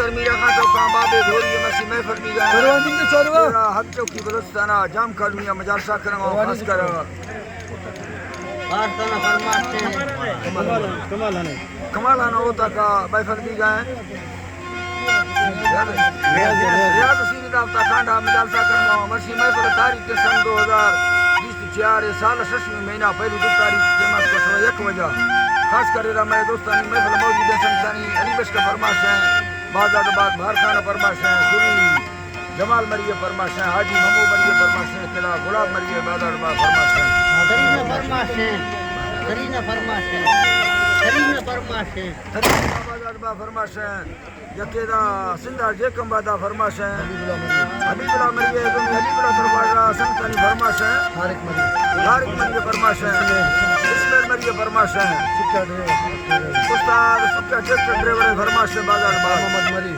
میرا خان تو کاں بابے گھوڑی مسیح محفل بیگا۔ چوروا دین تو چوروا۔ ہر چوکی بلوچستان جام کر میاں مجالسہ کرنگا خاص کر۔ کمال ہانا ہوتا کا محفل بیگا۔ ریاض سیدی داتا کانڈا مجالسہ کرنگا مسیح محفل تاریخ سن دو ہزار بیست چیار سال ششمی مہینہ پہلی دو تاریخ جماعت کو سوا یک وجہ۔ خاص کر را میں دوستانی محفل موجود ہے سنگتانی علی بخش کا فرمائش ہے۔ بازار بعد بہار خان فرمائش ہے۔ سری جمال مریے فرمائش ہے۔ حاجی محمود مریے فرمائش ہے۔ تیرا گلاب مریے بازار بعد فرمائش ہے۔ سرینا فرمائش ہے۔ سرینا فرمائش ہے۔ سرینا فرمائش ہے۔ سرینا بازار بعد فرمائش ہے۔ یکے دا سندھ ء جیکم بادا فرمائش ہیں۔ حبیب اللہ مری ہے، دومی حبیب اللہ دربار سنگتانی فرمائش ہیں۔ طارق مری۔ طارق مری فرمائش ہیں۔ اسماعیل مری فرمائش ہیں۔ سکا ڈرائیور۔ استاد سکا ٹریکٹر ڈرائیور فرمائش ہیں بازار بعد۔ محمد مری۔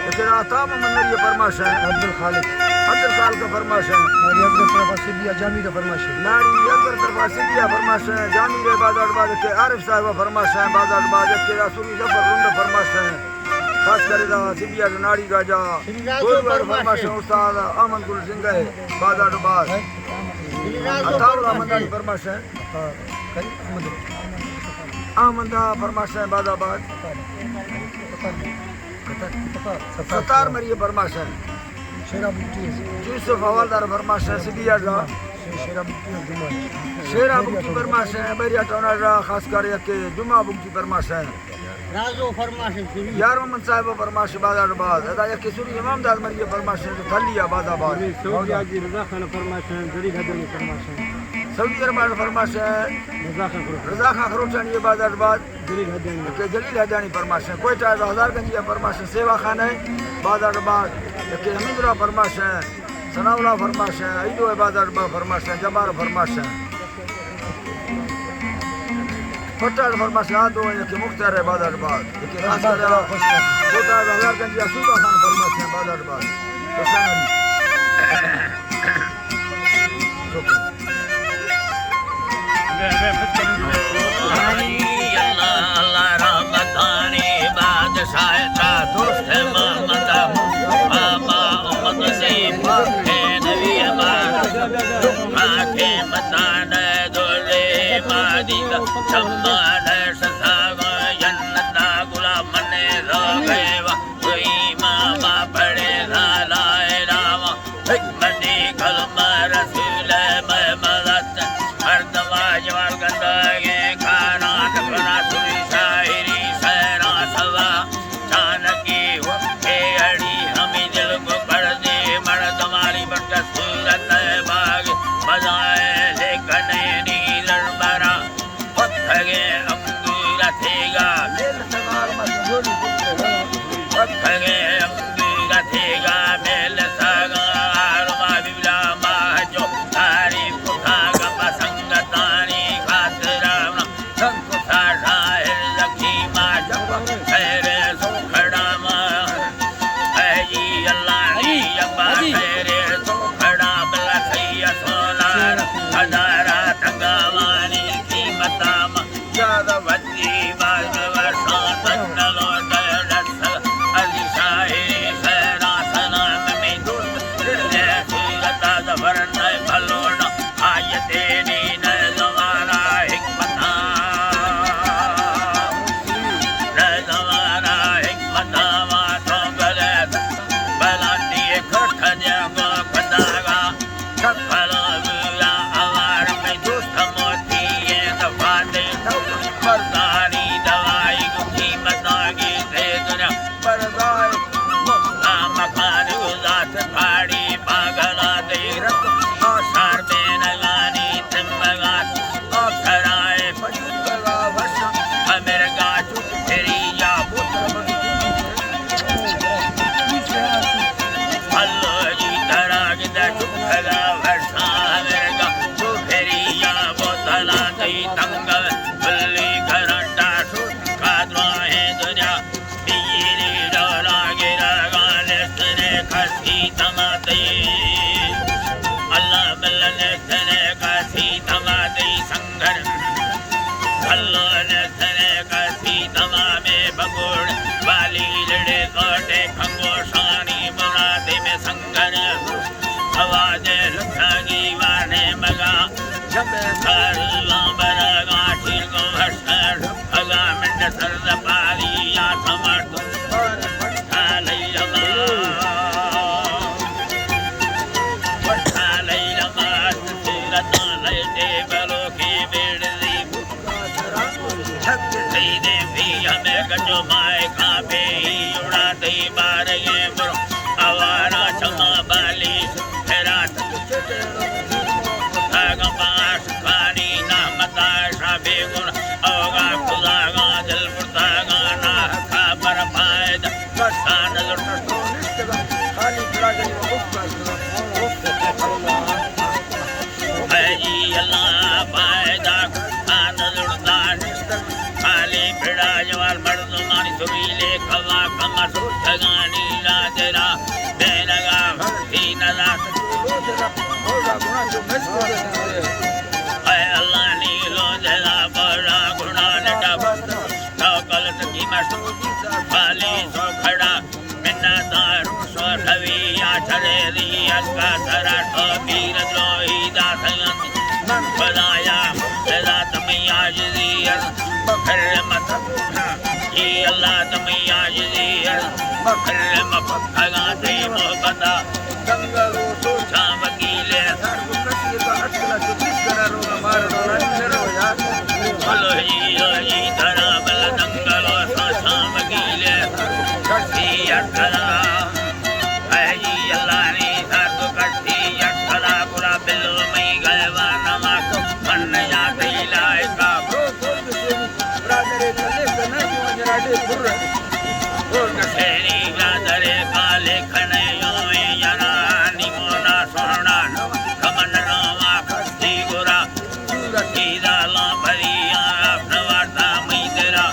یکے دا عطا محمد مری فرمائش ہیں۔ عبدالخالق۔ عبدالخالق فرمائش ہیں۔ ناری اکبر طرف سبیا جامی کا فرمائش ہے۔ ناری اکبر طرف سبیا فرمائش ہیں۔ جامی رے بازار بعد کے عارف صاحب فرمائش ہیں بازار بعد کے دا سوری ظفر رنڈ فرمائش ہیں۔ خاص کر دا سبیا ناڑی گاجا۔ سبیا کوئی بار فرمائش۔ فرمائش استاد احمد گل سنگھ ہے، بازار بعد۔ سبیا عطا اللہ مندانی فرمائش ہے۔ احمد فرمائش ہے، بازار بعد۔ ستار مری فرمائش ہے۔ شیرا بگٹی۔ یوسف حوالدار فرمائش ہے، سبیا جا۔ شیرا بگٹی جمعہ۔ شیرا بگٹی فرمائش ہے، بحریہ ٹاؤن را خاص کر یک جمعہ بگٹی فرمائش ہے۔ رازو فرمائش ہے، سوری۔ یار محمد صاحب فرمائش بازار بعد۔ ادا یک سوری امام داد مری فرمائش ہے، تھلی آباد آباد۔ سعودی حاجی رضا خان فرمائش ہے، جلیل حیدانی فرمائش ہے۔ سعودی عرب فرمائش ہے۔ رضا خان خروٹ۔ رضا خان خروٹانی بازار بعد۔ جلیل حیدانی۔ کہ جلیل حیدانی فرمائش ہے۔ کوئٹہ ہزار گنجی فرمائش ہے، سیوا خان ہے، بازار بعد۔ کہ حمید اللہ فرمائش ہے۔ ثناء اللہ فرمائش ہے، عیدو عبادت با فرمائش ہے، جبار فرمائش ہے۔ پٹا فرمائش ہے، آ دو ہیں کہ مختار عبادت با، کہ خاص کر کوٹا ہزار گنجی صوبہ خان فرمائش ہے، عبادت با۔ اللہ، اللہ رحمتانی بادشاہ تا دوست محمد بابا امت سے پاک نبی ما۔ پاک متان دولے مادی سمان ساگ جنتا گلا منے روگے وا۔ کوئی ماما پڑے لا لا راما۔ حکمتی کلمہ رسول محمد ات۔ مردم آجوال گندگیں کاران کنا سوی شاعری سیران سوا۔ چانکی ہو اے اڑی ہمی دل کو پردے مردمانی بٹ صورت باغ بجائے لیکنے نی دربرا۔ پکھگے انگور تھیگا۔ پکھگے انگور تھیگا، میل ساگا، آرما بیبلا ماہ جو، تعریف کھاگا پسنگتانی خاطرا، سنگ ساٹا ہر لکھی ما جب، خیر سکھڑا ما۔ اے جی اللہ نی ابا خیر سکھڑا بلا سیا سونار، ہزارا تنگاوانی قیمتا ما۔ یاد وتی باز ورساں تنلو دلس، علی شاہی سیرا سلام می دوست، دل صورتا زبر نہ بھلونا، آیتینی نہ زمانہ حکمتا، نہ زمانہ حکمتا، ما تو بلد بلندی کھٹ جنگو کھداگا۔ سکل بولا اوار میں دوست موتی یہ دفاتے، مردانی دوائی کو قیمت آگی دے دنیا۔ بردائے مکان ذات پھاڑی پاگلا دے رت، آثار بینگانی تمگات، آخرائے پشتگا وشم، امرگا چک پھری یا بوتر۔ اللہ جی تراگ دے چک پھگا وشم، امرگا چک پھری یا بوتلا دی تنگل، بلی کرنٹا شد کادرائے دنیا۔ بجلی ڈولاگے اے جی اللہ، فائدہ کسان لڑتا نشتگ، خالی پڑا جوار مردمانی سویلے کوا کم سوچگانی را درا بینگا ہرتی ندا۔ اے اللہ، نیلو جدا بڑا گناہ نٹا بست، تو کلت کی مستو خالی سو کھڑا۔ منتدار و شوشوی یا چریری از کا سرا تو پیر دروہی داتگنت۔ من خدایا، ادا تمی عاجزی ات، بکر مت۔ اے اللہ، تمی عاجزی ات، بکر مت۔ اگاں تئی محبتا، جنگل و سوچا وکیلے۔ سر کو کسی کا اٹکلا چو تیس کرا روگا مار ڈولا نرو یار۔ بلو ہی لو ہی ترا بل جنگل و سوچا وکیلے۔ کسی اٹکلا۔ اے جی اللہ، نی سر تو کسی اٹکلا۔ پورا بلو مئی گئے وا نماز من یا تئی لائقا۔ برادر کلے کنے یوں جراڈے پر۔ اور کسے نی برادر کلے کنے یوں جرانی مونا سونا کمن روا کسی گرا۔ صورتی دالاں بری آ نوارتا مئی درا۔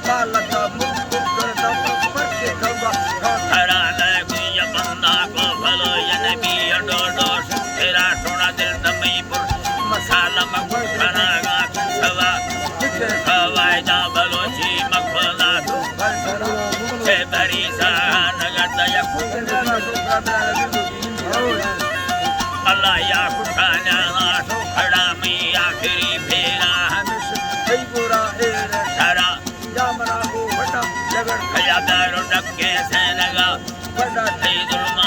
بالتا ملک کرتا پر کے کلبا۔ کرا لے کوئی بندہ کو بھلو یہ نبی ڈو ڈو۔ تیرا سونا دل تمئی پر مسالہ مکو کھڑا گا سوا۔ کتے کھوائے جا بلوچی مکھولا تو۔ سے بری سا نگر دیا۔ اللہ یا خوشانا سو کھڑا مئی آخری پھیرا۔ ہمیشہ کئی گورا ایر سرا۔ یا منا گو وٹا جگڑ کھیا دارو ڈکے سینگا۔ بڑا تئی ظلما